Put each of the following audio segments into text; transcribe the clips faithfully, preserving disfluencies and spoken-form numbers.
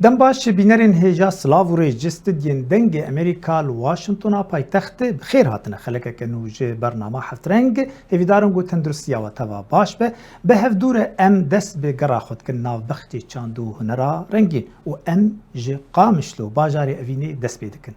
Dem baş, bînerên hêja, silav û rêz ji studiyên Dengê Amerîka li Washingtona paytext, bi xêr hatine xelekeke nû ji bernama Heft Reng. Hêvîdar in ku tenduristiya we teva baş be. Bi hevdû re em dest bi gera xwe dikin nav bextê çand û hunera rengîn û em ji Qamişlo, bajarê Evînê dest pê dikin.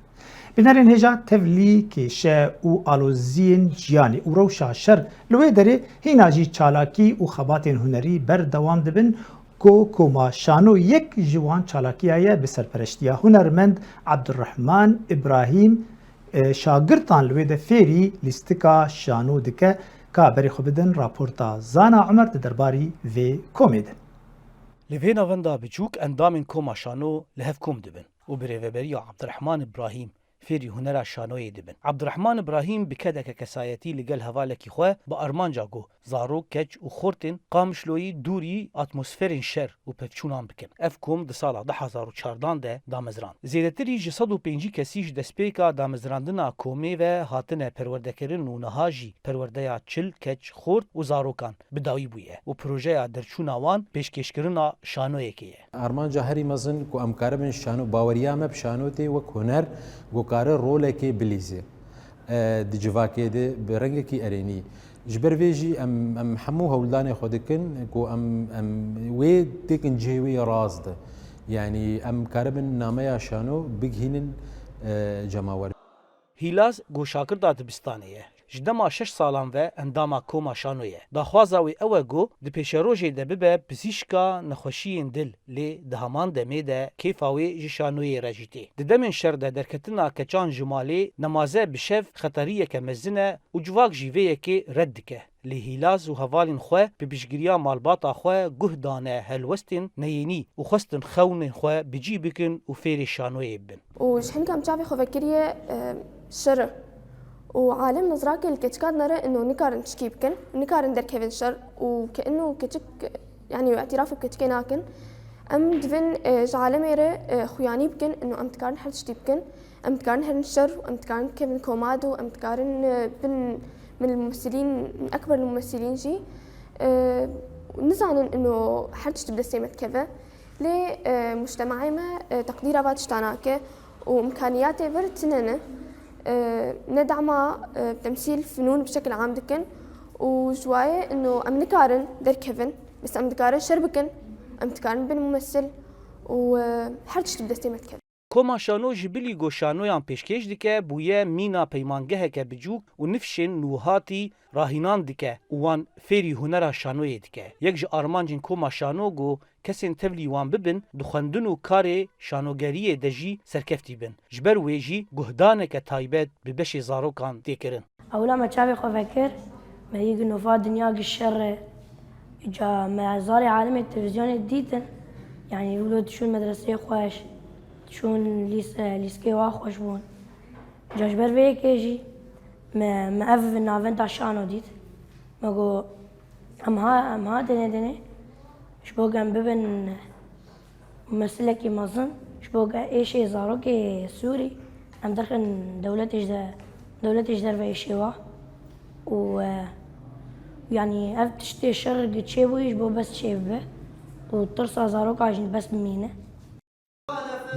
Bînerên hêja, tevlî kêşe û aloziyên jiyanê û rewşa şer li wê derê, hîna jî çalakî û xebatên hunerî berdewam dibin ku Koma Şano yek ji wan çalakiya ye, bi serpereştiya hunermend Abdurrahman Ibrahîm, e, şagirtan li wê de fêrî lîstika şano dike. Ka berê xwe bidin raporta Zana Umer di derbarî vê komê de. Li vê navenda biçûk endamên Koma Şano li hev kom dibin û bi rêveberiya Abdurrahman Ibrahîm fêrî hunera şanoyê dibin. Abdurrahman Ibrahîm bi kedeke kesayetî li gel hevalekî xwe bi armanca ku zarok, keç û xortên Qamişloyî dûrî atmosferên şer û pevçûnan bikin. Ev kom di sala du hezar û çardan de damezrand. Zêdetirî ji sed û pêncî kesî ji destpêka damezrandina komê ve hatine perwerdekirin û niha jî perwerdeya çil keç, xort û zarokan bi dawî bûye û projeya derçûna wan pêşkêşkirina şanoyekê ye. Armanca herî mezin ku em karibin şano, baweriya me bi şano tê wek huner ku kare rolekê bilîze, e, di civakê de bi rengekî erênî. Ji ber vê jî em, em hemû hewldanê xwe dikin ku em, em wê têkin cihê wê ya rast de. Yanî em karibin nameya şano bigihînin, e, cemawer. Hîlaz ku şagirda dibistanê ye. Ji dema şeş salan ve endama Koma Şano ye. Daxwaza wê ew e ku di pêşerojê de bibe pizîşka nexweşiyên dil, lê di heman demê de kêfa wê ji şanoyê re jî tê. Di demên şer de derketina keçan ji malê nemaze bi şev xeteriyeke mezin e û civak jî vê yekê red dike. Lê Hîlaz û hevalên xwe bi piştgiriya malbata xwe guh dane helwestên neyênî û xwestin xewnên xwe bi cî bikin û fêrê şanoyê bibin. Û ji hin ke em çavê xwe vekiriye, e, şer e. Û alem nizrake li keçika dinere ino nikarin tişkî bikin, nikarin derkevin şer û ke ino keçik, yanî îtiraf bi keçikê nakin. Em divin, e, ji alemê re, e, xuyanî bikin, ino em dikarin her tiştî bikin. Em dikarin herin şer, em dikarin bikevin komad û em dikarin, e, bin min li mumessilîn, min ekber li mumessilîn jî, e, nizanin ino her tişt bi destê me dikeve. Lê, e, mujtemaê me, e, teqdîra va tişta nake û imkaniyatê vir tune ne. E, ne dema, e, temsîl, finûn bi şekil am dikin û ji wayê ino em nikarin derkevin, bes em dikarin şer bikin, em dikarin bin mumessil û, e, her tişt bi destê me dikeve. Koma Şano ji bilî ku şanoyan pêşkêş dike, bûye mîna peymangeheke biçûk û nifşên nûhatî rahînan dike û wan fêrî hunera şanoyê dike. Yek ji armancên Koma Şano ku kesên tevlî wan bibin, di xwendin û karê şanogeriyê de jî serkeftî bin. Ji ber wê jî guhdaneke taybet bi beşê zarokan tê kirin. Ewla me çavê xwe vekir, me yê gi nova dinya gi şer e. Îca me zarê alemê televîzyonê dîtin. Yanî wilo diçûn medreseyê xweş, diçûn lîs-, lîskê wa xweş bûn. Îca ji ber vê yekê jî me, me ev navenda şano dît. Me got, em ha, em ha denê denê ji bo ku em bibin mesilekî mezin ji bo ke êşê zarokê Sûrî em derxin dewletê ji de, dewletê ji derve êşê wa û, e, yanî ev tiştê şer gi çêbûyî ji bo bes çêbibe û tirsa zaroka jî bes bimîne.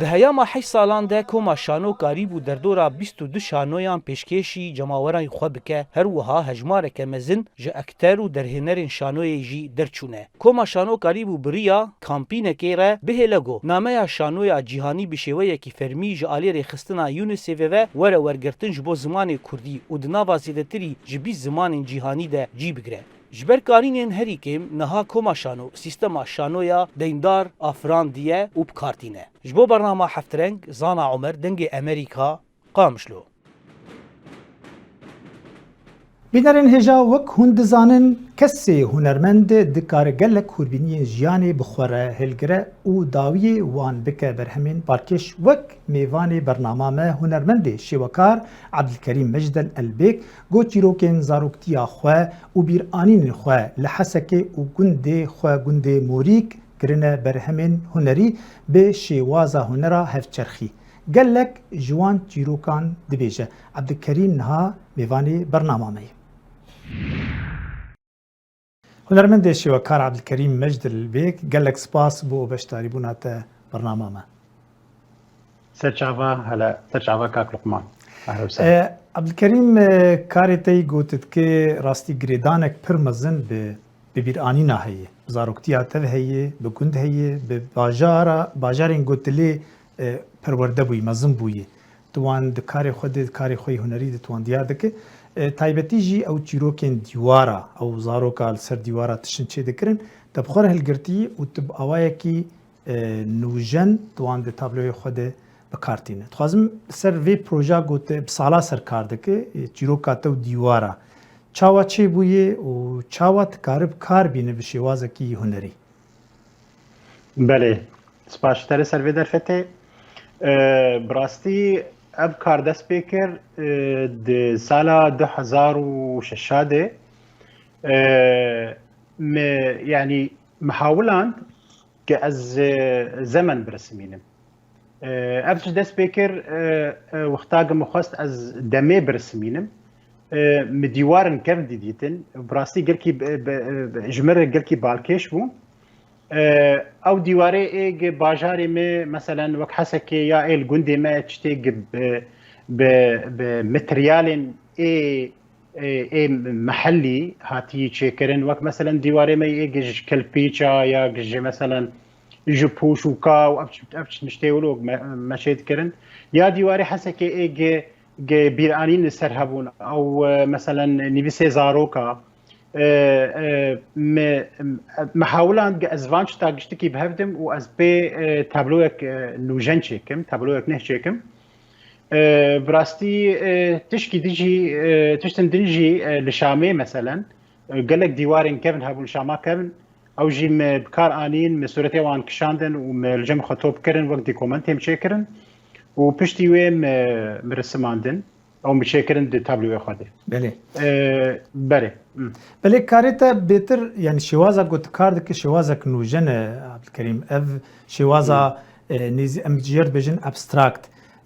Di heyama heşt salan de Koma Şano karîbû derdora bîst û du şanoyan pêşkêşî cemawerên xwe bike, her wiha hejmareke mezin ji ekter û derhênerên şanoyê jî derçûne. Koma Şano karîbû bi riya kampînekê re bihêle ku nameya şanoya cîhanî bi şêweyekî fermî ji alî rêxistina UNICEFê ve were wergirtin ji bo zimanê kurdî û di nava zêdetirî ji bîst zimanên cîhanî de cî bigire. Ji ber karînên herî kêm niha koma şano, sîstema şanoya deyndar afirandiye û bi kar tîne. Ji bo bernama Heftreng, Zana Omer, Dengê Emerîka, Qamişlo. Bînerên hêja, wek hûn dizanin, kesê hunermend dikare gelek hûrbîniyên jiyanê bi xwe re hilgire û dawiyê wan bike berhemên balkêş. Wek mêvanê bernama me, hunermendê şêwekar Ebdilkerîm Mecdel Elbêk, got çîrokên zaroktiya xwe û bîranînên xwe li Hesekê û gundê xwe, gundê Morîk, kirine berhemên hunerî bi şêwaza hunera hevçerxî. Gelek ji wan çîrokan dibêje. Ebdilkerîm niha mêvanê bernama me ye. Hunermendê şêwekar Ebdilkerîm Mecdil Bêk, gelek spas bo beşdarîbûna te bernama me. Serçava, hele, serçava kak Luqman. Ehla we sehla. E, Ebdilkerîm, e, karê te yî gotî dike rastî girêdanek pir mezin bi, bi bîranîna heye. Bi zaroktiya te ve heye, bi gund heye, bi bajara, bajarên ku tu lê, e, perwerde bûyî, mezin bûyî. Tu wan di karê xwe de, di karê xwe yê hunerî de tu wan diyar dike. E, taybetî jî ew çîrokên dîwara, ew zaroka li ser dîwara tiştin çêdikirin, te bi xwe re hilgirtî û tu bi awayekî e, nûjen di wan di tabloyê xwe de bi kar tîne. Dixwazim li ser vê proja ku te bi sala ser kar dike, e, çîroka te û dîwara. Çawa çêbûye û çawa dikare bi kar bîne bi şêwazekî hunerî? Belê. Spas ji te re ser vê derfetê. E, bi rastî ev kar dest pê kir, e, di sala du hezar û şeş de, e, me, yanî, me hawiland ke ez, e, zemen birisimînim. E, ev tişt dest pê kir, e, e, wexta ke min xwest ez demê birisimînim. E, min dîwarin kevn dîdîtin. Bi rastî gelkî bi, bi, bi, ji min re gelkî balkêş bûn. E, ew dîwarê ê gi bajarê me, meselen wek Hesekê ya ê li gundê me tiştê gi bi, bi, bi materyalên ê ê, ê mehellî hatî çêkirin, wek meselen dîwarê me yê ji kelpîça ya ji meselen ji pûş û ka û ev, ev tiştê wilo me, me çê dikirin. Ya dîwarê Hesekê ê ge, ge bîranîn li ser hebûn, ew, e, meselen nivîsê zaroka, e, e, me, me hawiland ge ez van tişta giştikî bi hev dim û ez pê, e, tabloyek, e, nûjen çêkim, tabloyek neh çêkim. E, bi rastî, e, tişkî din jî, e, tiştin din jî, e, li Şamê meselen, e, gelek dîwarên kevn hebûn, Şama kevn, ew jî me bi kar anîn, me sûretê wan kişandin û me li cem xwe top kirin, wek dokumentê me çêkirin û piştî wê me, me risimandin, ew me çêkirin di tabloyê xwe de. Belê. E, belê. Hmm. Belê karê te bêtir, yani şêwaza ku tu kar dike, şêwazek nûjen e, Abdulkerîm. Ev şêwaza, Hmm. e, nêzî-, em jê re dibêjin abstract.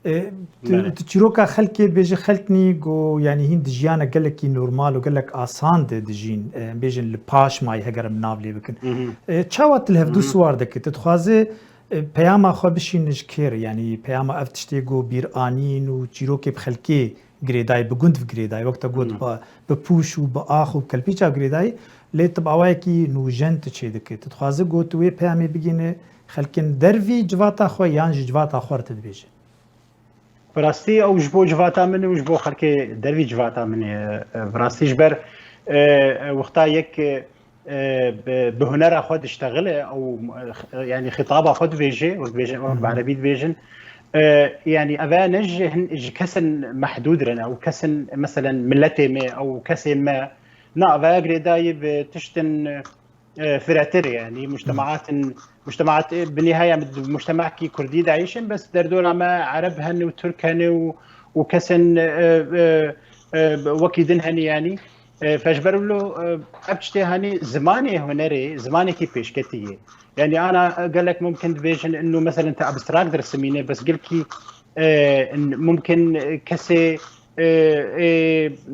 E, tu, Belê. tu çîroka xelkê bêje xelk nî ku, yanî hîn di jiyana gelekî normal û gelek asan de dijîn, e, em bêjin li paş mayî heger em nav lê bikin. Hı hı. E, çawa tu li hevdû Hı hı. siwar dikî? Tu dixwazî, e, peyama xwe bişînî ji kê re? Yanî peyama ev tiştê ku bîranîn û çîrokê bi xelkê girêdayî, bi gund bi girêdayî, wek te got, Hı. bi, bi pûş û bi ax û bi kelpîça bi girêdayî, lê tu bi awayekî nûjen tu çê dikî. Tu dixwazî ku tu wê peyamê bigihînî xelkên dervî civata xwe yan ji civata xwe re tu dibêjî? Bi rastî ew ji bo civata min û ji bo xelkê dervî civata min e. Bi rastî ji ber, e, e, wexta yek, e, bi, bi hunera xwe diştexile ew, e, yanî xitaba xwe dibêje, wek dibêjin, wek bi Hı hı. erebî dibêjin. E, yanî ev ne ji hin, ji kesên mehdûd re ne, ew kesên, meselen, miletê me, ew kesên me. Na, ev girêdayî bi tiştin, e, e, firetir, yanî mujtemaatên, mujtemaat, e, bi nihaya mujtemekî kurdî dayîşin, bes derdora me ereb hene û tirk hene û, û kesên, e, e, e, wekî din hene, yanî, e, fe ji ber wilo, e, ev tiştê, hanî zimanê hunerê, zimanekî pêşketî ye. Yanî ana, e, gelek mumkin dibêjin, inu, meselen, te abstract dirsimîne, bes gelkî e, mumkin kesê, e, e,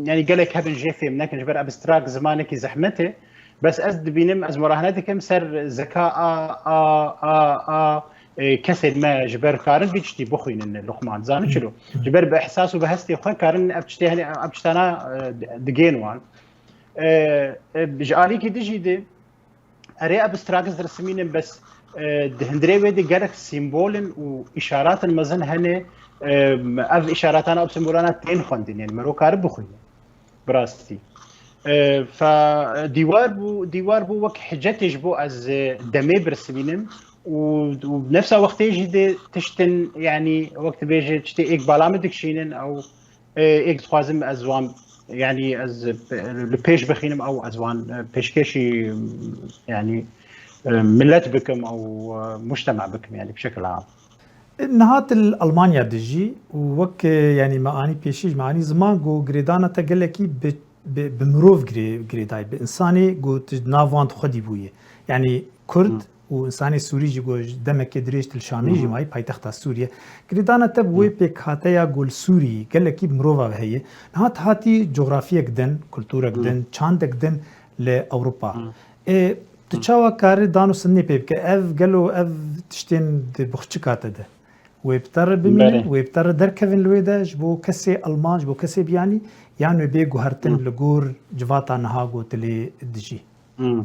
yanî gelek hebin jê fêm nekin, ji ber abstract zimanekî zehmet e. Bes ez dibînim, ez murahene dikim ser zeka a, a, a, a, e, kesên me ji ber karin vî tiştî bixwînin Luqman. Zanî çilo? Hı. Ji ber bi ihsas û bi hestê xwe karin ev tiştê, hani, ev tiştana, e, digên wan. E, e, ji alîkî dijî de, Erê, abstract ez dirismînim, bes, e, di hundirê wê de gelek sîmbolin û îşaratin mezin hene, e, ev îşaratan, ev sîmbolana tên xwendin, yani mero kare bixwîne. Bi rastî. E, fe dîwar bû, dîwar bû wek hicetê ji bo ez, e, demê birsivînim û, û nefsa wextê jî dê tiştin, yanî wek dibêje tiştê êk bala min dikişînin ew, e, êk dixwazim ez wan, yanî ez, e, li pêş bixînim ew ez wan, e, pêşkêşî, yanî, e, milet bikim ew, e, mujtema bikim, yanî bi şekil am. Niha tu li Almanya dijî û wek, e, yanî me anî pêşî ji me anî ziman ku girêdana te gelekî bi bi, bi mirov girê-, girêdayî, bi insanê ku tu di nav wan de xwedî bûyî. Yanî Kurd û insanê Sûrî jî ku ji demekê dirêj tu li Şamê jî mayî, paytexta Sûriye. Girêdana te bi wê pêkhateya ku li Sûrî gelekî bi mirova ve heye. Niha tu hatî cografiyek din, kulturek din, çandek din li Ewropa. Ê, tu çawa karî dan û sindê pê bike? Ev gelo ev tiştên di buxçika te de? Wê bi te re bimînin, wê bi te re derkevin li wê de ji bo kesê Alman, ji bo kesê biyanî, yan wê bê guhertin li gor civata niha ku tu lê dijî? Hmm.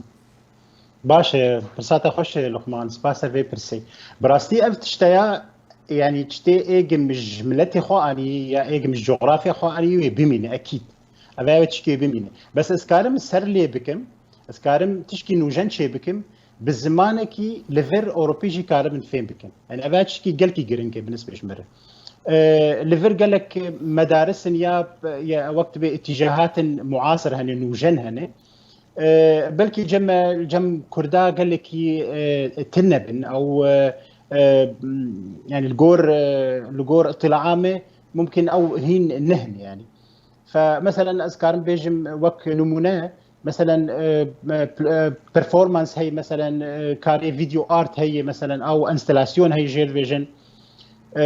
Baş e, pirsa te xweş e Luqman, spas ser vê pirsê. Bi rastî ev tişteya, yanî tiştê êgim ji miletê xwe anî ya êgim ji cografya xwe anî wê bimîne, ekîd. Ev e tişkê bimîne. Bes ez karim ser lê bikim, ez karim tişkî nûjen çê bikim, bi zimanekî li vir Ewropî jî karibin fêm bikin. Yani ev tişkî gelkî giring e bi nisbê ji min re. E, li vir gelek medaris in ya, ya wek dibê îtîcahatin muasir hene, nûjen hene. E, belkî cem, cem Kurda gelekî, e, tune bin, ew, e, e, yani li gor, e, li gor îtîlaa me mumkin ew hîn nehne yani. Fe, meselen, ez karim bêjim wek nimûne, meselen, e, e, pl-, e, performans heye, meselen, e, karê video art heye, meselen, ew enstelasyon heye jê dibêjin. E,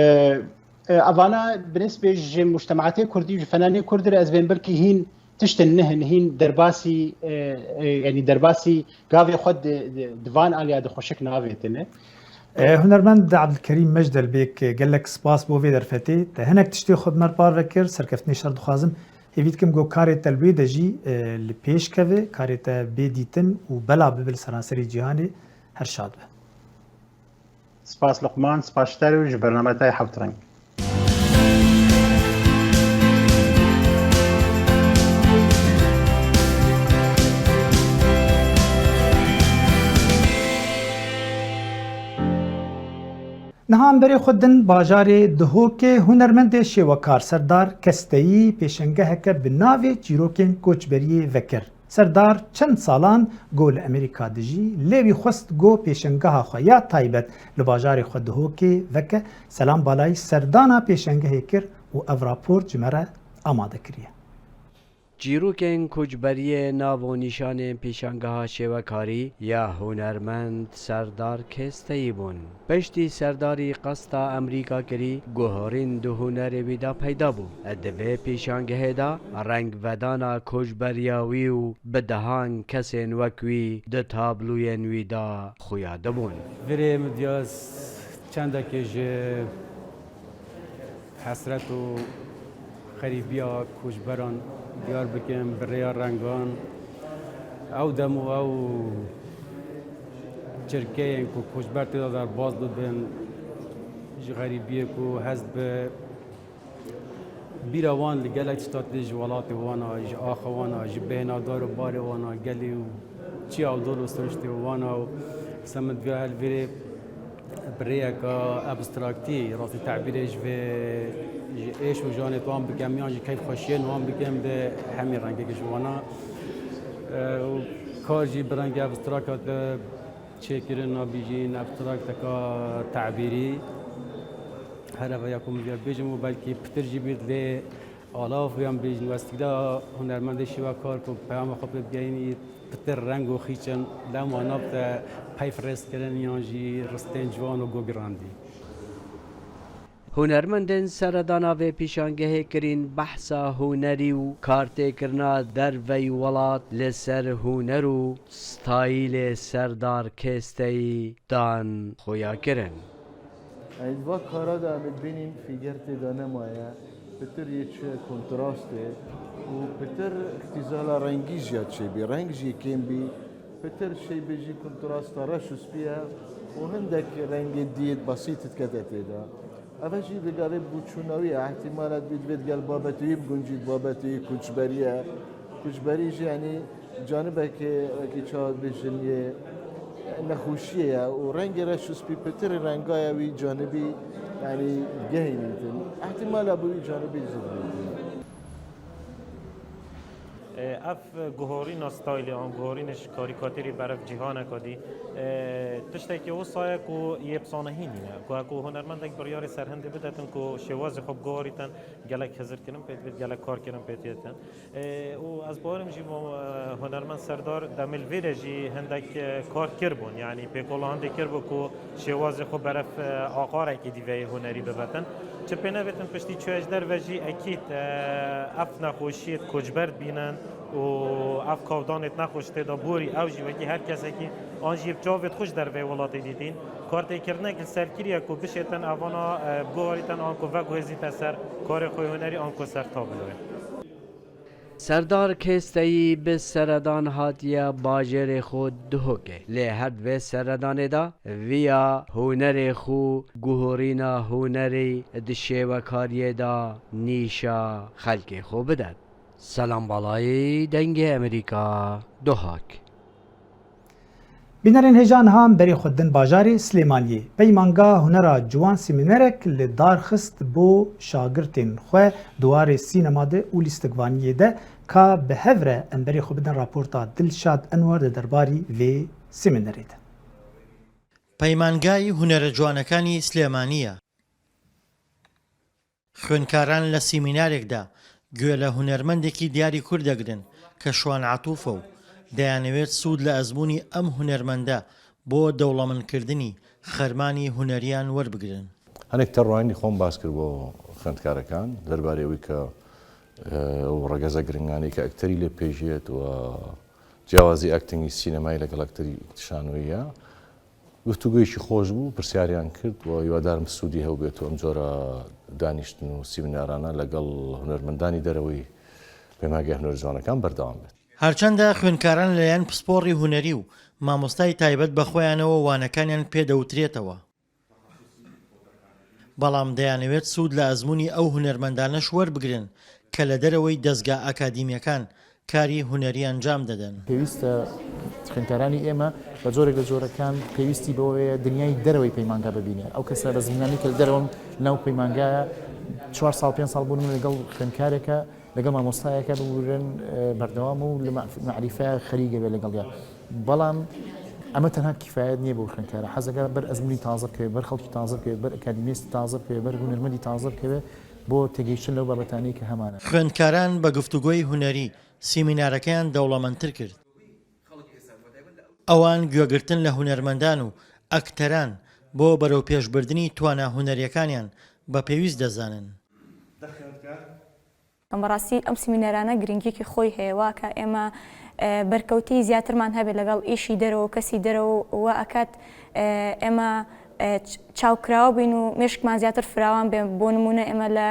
e, evana bi nisbê ji mujtemaatê kurdî, ji fenanê kurdî re ez bên belkî hîn tiştin nihin, hîn derbasî, e, e, yanî derbasî gavê xwe di, di, di van aliya de xweşik navêtine. E, hunermend Abdulkerîm Mecdelbêk, gelek spas bo vê derfetê. Te hinek tiştê xwe bi me re parve kir, serkeftinê şer dixwazim. Hêvî dikim ku karê te li wê de jî, e, li pêş keve, karê te bê dîtin û bela bibe li seranserê cîhanê. Her şad be. Spas Luqman, spas ji te re û ji bername te yê Hewt Reng. Niha em berê xwe din bajarê Duhokê hunermendê şêwekar Serdar Kesteyî pêşengeheke bi navê Çîrokên Koçberiyê vekir. Serdar çend salan go li Amerîka dijî, lê wî xwest go pêşengeha xwe ya taybet li bajarê xwe Duhokê veke. Selam Balayî serdana pêşengehê kir û ev raport ji me re amade kiriye. Çîrokên koçberiyê nav û nîşanên pêşangeha şêwekarî ya hunermend Serdar Kêsteyî bûn. Piştî Serdarî qesta Amerîka kirî, guherîn di hunerê wî de peyda bû. Di vê pêşangehê de rengvedana koçberiya wî û bi dehan kesên wek wî di tabloyên wî de xuya dibûn. Virê min diya çendekê ji hesret û xerîbiya koçberan diyar bikim, bi rêya rengan. Ew dem û ew çirkeyên ku koçber tê de derbas bibin, ji xerîbiyê ku hez bi bîra wan li gelek tişta tê ji welatê wan a, ji axa wan a, ji bêhna dar û barê wan a, gelê û çiya û dor û siriştê wan a û se min diviya her virê bi rêyeka abstraktî, rastî tebîrê ji vê, ji êş û janê wan bikim yan ji keyfxweşiyên wan bikim, bi hemî rengekî ji wan a. E, û kar jî bi rengê abstrakt hate çêkirin, nabîjîn abstrakteka tebîrî. Her eva ya ku min viya bêjim û belkî pitir jî bî lê alav yan bêjin westikda hunermendê şiva kar ku peyama xwe pê bigeyînî pitir reng û xîçin lema nabte peyv rêzkirin yan jî ristên ciwan û gogirandî. Hunermendên seredana vê pîşangehê kirîn behsa hunerî û kartêkirina derveyî welat li ser huner û stayîlê Serdar Kêsteyî dan xuya kirin. Ey, di va kara de em ê bibînin fîger tê de nemaye, pitir yê çi kontrast e û pitir îxtîzala rengî jî ya çêbî, reng jî kêm bî, pitir şey bê jî kontrasta reş û spî ye û hindek rengê diyê besît dikete tê de. Ev jî digavê bûçûna wî ye, îhtîmal e divê divê digel babetê wî biguncît, babetê wî koçberî ye. Koçberî jî, yanî, canibeke, wekî çawa dibêjin, yê nexweşiyê ye û rengê reş û spî pitirî renga ye wî canibî, yanî, gehînîtin. Îhtîmal e bi wî canibî zû bibîtin. Ev guhorîna staylê an guhorînê ji karîkatîrî berev cîhaneka dî, tiştekî wisa ye ku yê bi sanehî nîne. Ku, ku hunermendek biryarê serhindê bidetin ku şêwazê xwe biguherîtin, gelek hizirkirin pê dibêt, gelek karkirin pê dibêtin. Û ez bawerim jî bo, e, hunermend Serdar demê li vê de jî hindek, e, kar kiribûn. Yanî pêkola hindê kiribû ku şêwazê xwe berev, e, aqarekî dî veyê hunerî bibetin. Çi pê nebêtin piştî çûyê ji derve jî ekîd, e, ev nexweşiyê koçber dibînin û ev kavdanê nexweş tê de borî ew jî wekî her kesekî an jî bi çavê xwe ji derveyê welatê dîtîn. Kartêkirinek li ser kiriye ku bişêtin evana, e, biguherîtin an ku veguhêzîte ser karê xwe hunerî an ku ser tabloyê. Serdar Kêsteyî bi seredan hatiye bajêrê xwe Duhokê. Lê her di vê seredanê de viya hunerê xwe, guhorîna hunerî di şêwekariyê de nîşa xelkê xwe bidet. Selam Balayî, Dengê Emerîka, Duhok. Bînerên hêja niha em berê xwe din bajarê Silêmaniyê. Peymanga Hunera Ciwan semînerek li dar xist bo şagirtên xwe di warê sînema de û lîstikvaniyê de ka bi hev re em berê xwe bidin raporta Dilşad Enwer di derbarî vê semînerê de. Peymangayî Hunere Ciwanekani Silêmaniye. خوێندکاران لە سیمینارێکدا گوێ لە هونەرمەندێکی دیاری کورد دەگرن کە شوان عەتوفە و دەیانەوێت سوود لە ئەزموونی ئەم هونەرمەندە بۆ دەوڵەمەندکردنی خەرمانی هونەریان وەربگرن. هەنێک تەڕوانینی خۆم باس کرد بۆ خوێندکارەکان دەربارەی ئەوەی کە، ئە، ئەو ڕەگەزە گرنگانەی کە ئەکتەری لێ پێژێت و جیاوازی ئەکتینگی سینەمای لەگەڵ ئەکتەری شانۆییە. گفتوگویەکی خۆش بوو، پرسیاریان کرد و هیوادارم سوودی هەبێت و ئەم جۆرە دانیشتن و سیمینارانە لەگەڵ هونەرمەندانی دەرەوەی پەیمانگای هونەرە جوانەکان بەردەوام بێت. هەرچەندە خوێندکاران لەلایەن پسپۆڕی هونەری و مامۆستای تایبەت بە خۆیانەوە وانەکانیان پێدەوترێتەوە، بەڵام دەیانەوێت سوود لە ئەزموونی ئەو هونەرمەندانەش وەربگرن کە لە دەرەوەی دەزگا ئەکادیمیەکان کاری هونەری ئەنجام دەدەن. پێویستە خوێندکارانی ئێمە بە جۆرێک لە جۆرەکان پێویستی بەوەیە دنیای دەرەوەی پەیمانگا ببینێ. ئەو کەسە بە زمینانی کە لە دەرەوەم ناو پەیمانگایە چوار ساڵ، پێنج ساڵ بوون لەگەڵ خوێندکارێکە، لەگەڵ مامۆستایەکە ببوورن، ئە، بەردەوام و لە مەعریفە خەریکە بێ لەگەڵیا. بەڵام ئەمە تەنها کیفایەت نییە بۆ خوێندکارە. حەزەکە بەر ئەزموونی تازە بکەوێت، بەر خەڵکی تازە بکەوێت، بەر ئەکادیمیستی تازە بکەوێت، بەر هونەرمەندی تازە بکەوێت بۆ تێگەیشتن لەو بابەتانەی کە هەمانە. خوێندکاران بە گفتوگۆی هونەری سیمینارەکەیان دەوڵەمەندتر کرد. ئەوان گوێگرتن لە هونەرمەندان و ئەکتەران بۆ بەرەوپێشبردنی توانا هونەریەکانیان بە پێویست دەزانن. بەڕاستی ئەم سیمینەرانە گرنگیەکی خۆی هەیە، واکە ئێمە، ئە، بەرکەوتی زیاترمان هەبێت لەگەڵ ئیشی دەرەوە و کەسی دەرەوە و ئەکات، ئە، ئێمە، ئە، چ-، چاوکراوە بین و مێشکمان زیاتر فراوان بێ. بۆ نمونە ئێمە لە،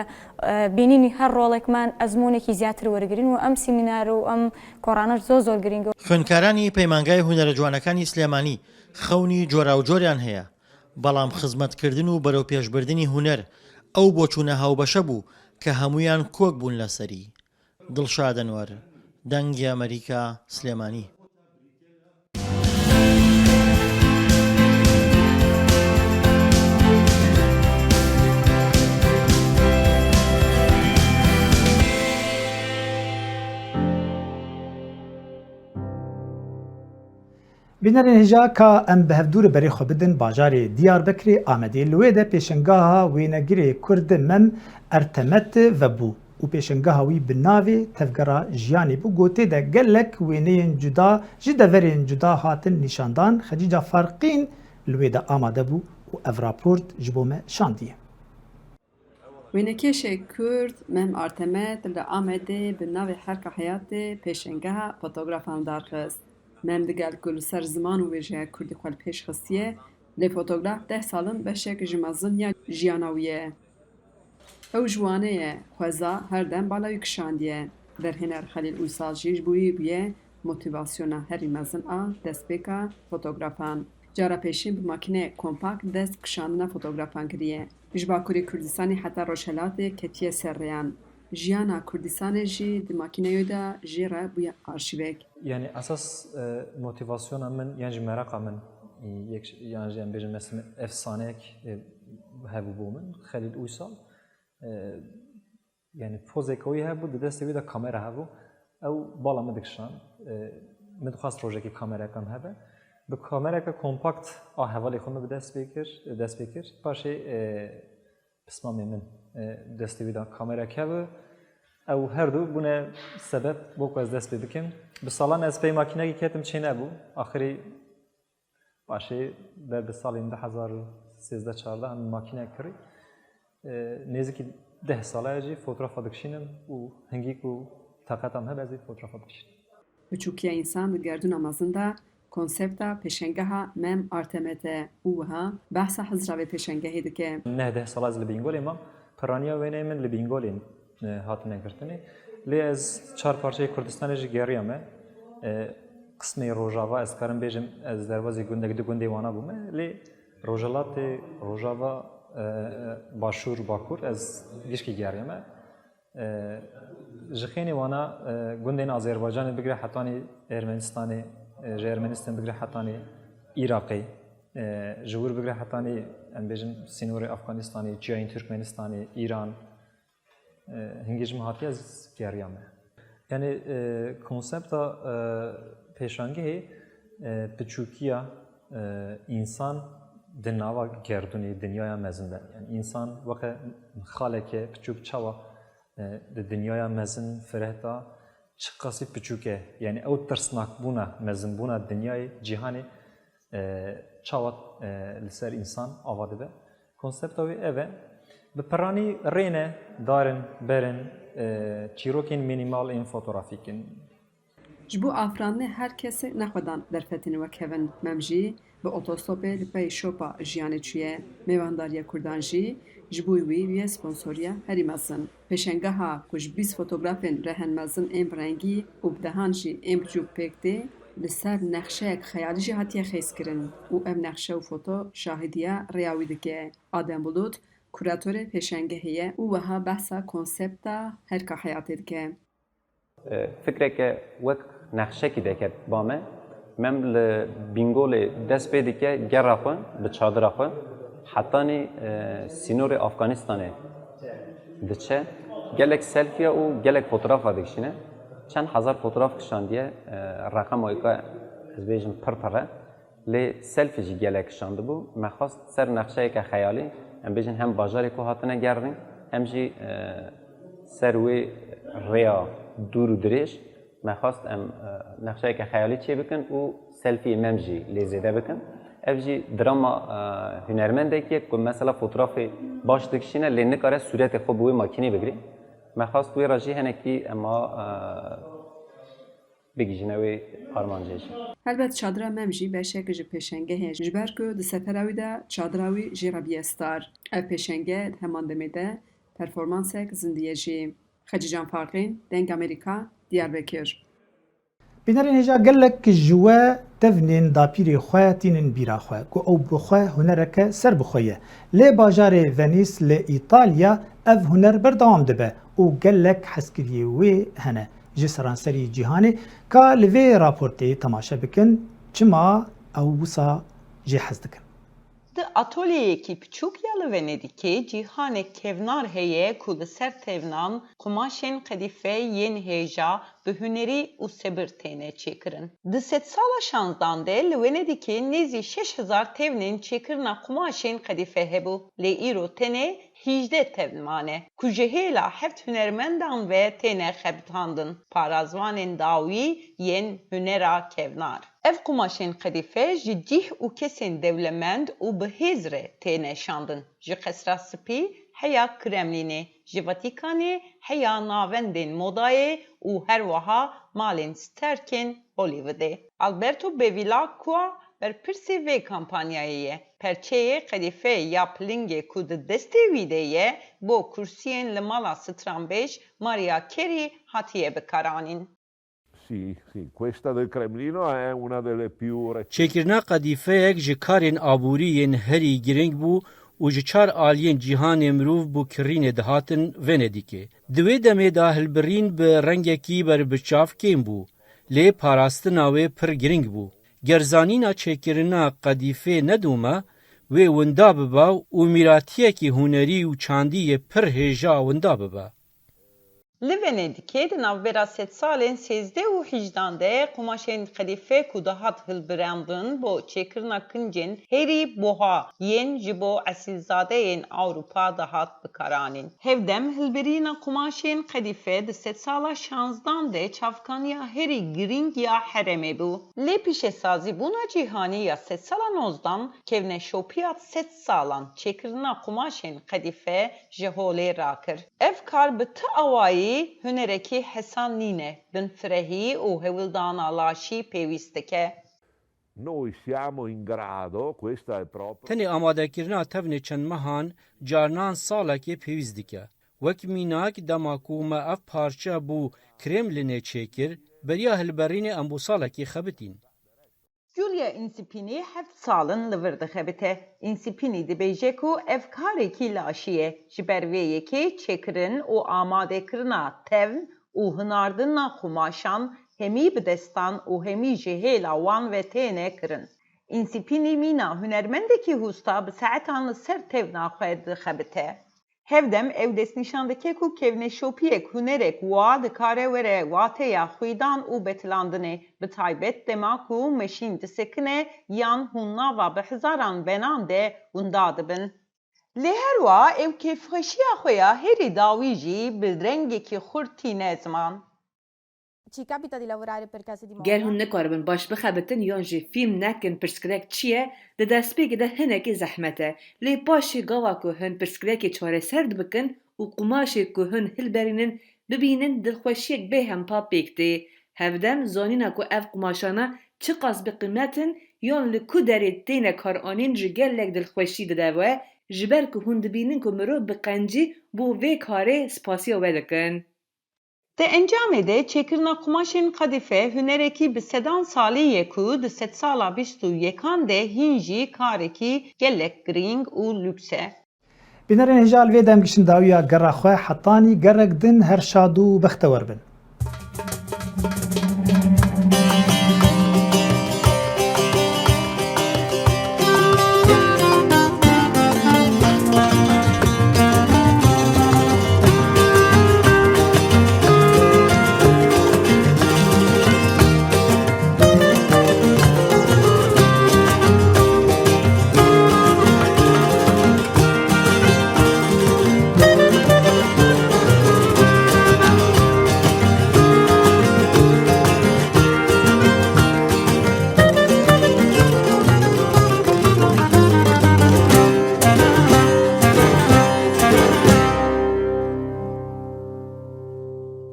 ئە، بینینی هەر ڕۆڵێکمان ئەزموونێکی زیاتر وەرگرین و ئەم سیمینار و ئەم کۆڕانەش زۆر زۆر گرنگە. خوێندکارانی پەیمانگای هونەرە جوانەکانی سلێمانی خەونی جۆراوجۆریان هەیە، بەڵام خزمەتکردن و بەرەوپێشبردنی هونەر ئەو بۆچوونە هاوبەشە بوو کە هەموویان کۆک بوون لەسەری. دڵشاد ئەنوەر، دەنگی ئەمریکا، سلێمانی. Bînerên hêja ka em bi hevdû re berê xwe bidin bajarê Diyarbekirê Amedê. Li wê de pêşengeha wênegirê Kurd Mem Ertemet vebû û pêşengeha wî bi navê Tevgera Jiyanê bû. Gotê de gelek wêneyên cuda ji deverên cuda hatin nîşandan. Xecîca Farqîn li wê de amade bû û ev raport ji bo me şandiye. Wênekêşê Kurd Mem Artemet li Amedê bi navê Herka Heyatê pêşengeha fotografan darxist. Mem digel ku li ser ziman û wêjeya Kurdî xwe li pêş xistiye, lê fotograf deh sal in beşek ji mezin ya jiyana wî ye. Ew ji Wanê ye, xweza her dem bala wî kişandiye. Derhêner Xelîl Uysal jî ji bo wî bûye motîvasyona herî mezin a destpêka fotografan. Cara pêşîn bi makîneyê kompakt dest bi kişandina fotografan kiriye. Ji Bakurê Kurdistanê heta Rojhelatê ketiye ser rêyan. Jiyana Kurdistanê jî di makîneyo de jê re bûye arşîvek. Yani esas e, motivasyona min yan jî meraqa min e, yek, yan jî em bêjin mesela efsaneyek e, hebû bo min. Xelîl Uysal e, yani pozeka wî hebû, di destê wî de kamera hebû. Ew bala min dikişand. E, min dixwest rojekê kamereka min hebe. Bi kamereka kompakt a hevalê xwe min bi dest pê kir, dest pê kir. Paşê e, pismamê min e, destê wî de kamerek hebû. Ew her du bûne sebeb bo ku ez dest pê bikim. Bi salan ez pey makînekî ketim çênebû. Axirî paşê ber bi salên du hezar û sêzdeh çardeh min makînek kirî. E, nêzîkî deh sala ye jî fotografa dikişînim û hingî ku taqeta min hebe ez ê fotografa bikişînim. Biçûkiya însan di gerdûna mezin de konsepta pêşengeha Mem Artemet e û wiha behsa hizra vê pêşengehê dike. Neh deh sala ez li Bîngolê mam. Piraniya wêneyê min li Bîngolê e, hatine girtinê. Lê ez çar parçeyê Kurdistanê jî geriyame. E, qismê Rojava ez karim bêjim ez derbazî gundek du gundê wana bûme. Lê Rojhilatê, Rojava, e, Başûr, Bakur ez gişkî geriyame. E, ji xênê wana e, gundên Azerbaycanê bigire hetanî Ermenistanê, e, ji Ermenistan bigire hetanî Iraqê, e, ji wir bigire hetanî em bêjin sînorê Afganistanê, çiyayên Türkmenistanê, Îran, e, hingî ji min hatiye ez geriyame. Yani e, konsepta e, pêşangehê e, piçûkiya e, însan di nava gerdûnê, dinyaya mezin de. Yani însan weke xaleke piçûk çawa e, di dinyaya mezin fireh de çiqasî piçûk e. Yani ew tirsnakbûna, mezinbûna dinyayê, cîhanê e, çawa e, li ser însan ava dibe. Konsepta wê ev e. Bi piranî rê ne, dar in, ber in, e, çîrokên mînîmal ên fotografîk in. Ji bo afirandinê her kesê nexwedan derfetên wek hev in. Mem jî bi otostopê li pey şopa jiyanê çûye. Mêvandariya Kurdan jî ji bo wî bûye sponsoriya herî mezin. Pêşengeha ku ji bîst fotografên rehen mezin ên bi rengî û bi dehan jî ên biçûk pêk tê, li ser nexşeyek xeyalî jî hatiye xêzkirin û ev nexşe û foto şahidiya rêya wî dike. Adem Bulut, kuratorê pêşengehê ye û wiha behsa konsepta herka heyatê dike. Fikreke wek nexşekî deket ba me. Mem li Bîngolê dest pê dike gera xwe bi çadira xwe hetanî e, sînorê Afganistanê diçe. Gelek selfiya û gelek fotografa dikişîne. Çend hezar fotograf kişandiye, e, reqema wê ka ez bêjim pir pir e. Lê selfie jî gelek şandibû. Me xwest ser nexşeyeke xeyalî, em bêjin hem bajarê ku hatine gerîn, hem jî e, ser wê rêya dûr û dirêj, me xwest em e, nexşeyeke xeyalî çêbikin û selfiyê Mem jî lê zêde bikin. Ev jî drama e, hunermendekî ye ku mesela fotografê baş dikişîne lê nikare sûretê xwe bi wê makînê bigirê. Me xwest wê re jî hinekî ema e, bigihîjine wê armancê jî. Helbet çadira Mem jî beşek ji pêşengehê ye, ji ber ku di sefera wî de çadira wî jê re bûye star. Ev pêşenge di heman demê de performansek zindî ye jî. Xecîcan Farqîn, Deng Amerîka, Diyarbekir. Bînerên hêja gelek ji we tevnên dapîrê xwe tînin bîra xwe, ku ew bi xwe hunereke ser bi xwe ye. Lê bajarê Venîs li Îtalya ev huner berdewam dibe û gelek hezkiriyê wê hene. Ji seranserî cîhanê ka li vê raportê temaşe bikin, çima ew wisa jê hez dikin. Di atolyeyekî piçûk ya li Venedîkê cîhanek kevnar heye ku li ser tevnan qumaşên qedîfe yên hêja bi hunerî û sebir têne çêkirin. Di sedsala şanzdan de li Venedîkê nêzî şeş hezar tevnên çêkirina qumaşên qedîfe hebû, lê îro tenê hîjdeh tevn mane ku ji hêla heft hunermendan ve têne xebitandin, parazvanên dawî yên hunera kevnar. Ev qumaşên qedîfe ji cih û kesên dewlemend û bi hêz re têne şandin. Ji Qesra Spî heya Kremlînê, ji Vatîkanê heya navendên modayê û her wiha malên sterkên Hollywoodê. Alberto Bevilacqua berpirsê vê kampanyayê ye. Perçeyê qedîfe ya pilingê ku di destê wî de ye, bo kursiyên li mala stranbêj Mariah Carey hatiye bikaranîn. Sì, sì, questa del Cremlino è una delle più recenti. Çêkirina qedîfeyek ji karên aborî yên herî girîng bû û ji çar aliyên cîhanê mirov bo kirînê dihatin Venedîkê. Di wê demê de hilbirîn bi rengekî berbiçav kêm bû, lê parastina wê pir girîng bû. Ger zanîna çêkirina qedîfê nedome, wê winda bibe û mîratiyekî hunerî û çandî yê pir hêja winda bibe. Li Venedîkê di navbera sedsalên sêzdeh û hejdan de qumaşên qedîfe ku dihat hilbirandin bo çêkirina kincên herî buha yên ji bo esilzadeyên Ewropa dihat bikaranîn. Hevdem hilbirîna qumaşên qedîfe di sedsala şanzdan de çavkaniya herî girîng ya herêmê bû. Lê pîşesazîbûna cîhanî ya sedsala nozdan kevneşopiya sedsalan çêkirina qumaşên qedîfe ji holê rakir. Ev kar bi ti awayî hunerekî hesan nîne, binfirehî û hewildana laşî pêwîst dike. Noi siamo in grado, questa è proprio. Tenê amadekirina tevnê çend mehan, carinan salekê pêwîst dike. Wek mînak, dema ku me ev parçe bo Kremlinê çêkir, beriya hilberînê em bo salekê xebitîn. Julia Insipini heft sal in li vir dixebite. Insipini dibêje ku ev karekî laşî ye. Ji ber vê yekê çêkirin û amadekirina tevn û hinardina qumaşan hemî bi destan û hemî ji hêla wan ve têne kirin. Insipini mîna hunermendekî hûsta bi saetan li ser tevna xwe dixebite. Hevdem ew destnîşan dike ku kevneşopiyek, hunerek wa dikare were wateya xwîdan û betilandinê, bi taybet dema ku meşîn disekine yan hûn nava bi hezaran benan de winda dibin. Lê her wiha ew kêfxweşiya xwe ya herî dawî jî bi rengekî xurt tîne ziman. Ci capita di lavorare per case di moda? Ger hûn nikaribin baş bixebitin yan jî fîhm nekin pirsgirêk çi ye, di destpêkê de hinekî zehmet e. Lê paşê gava ku hûn pirsgirêkê çareser dibikin û qumaşê ku hûn hilberînin bibînin, dilxweşiyek bêhempa pêk tê. Hevdem, zanîna ku ev qumaşana çiqas bi qîmet in yan li ku derê têne karanîn ji gelek dilxweşî dide we, ji ber ku hûn dibînin ku mirov bi qencî bo vê karê spasiya we dikin. Di encamê de çêkirina qumaşên qedîfe hunerekî bi sedan salî ye ku di sedsala bîst û yekan de hîn jî karekî gelek girîng û lûks e. Bînerên hêja li vê dem giştin dawiya gera xwe, hetanî gerek din her şad û bextewer bin.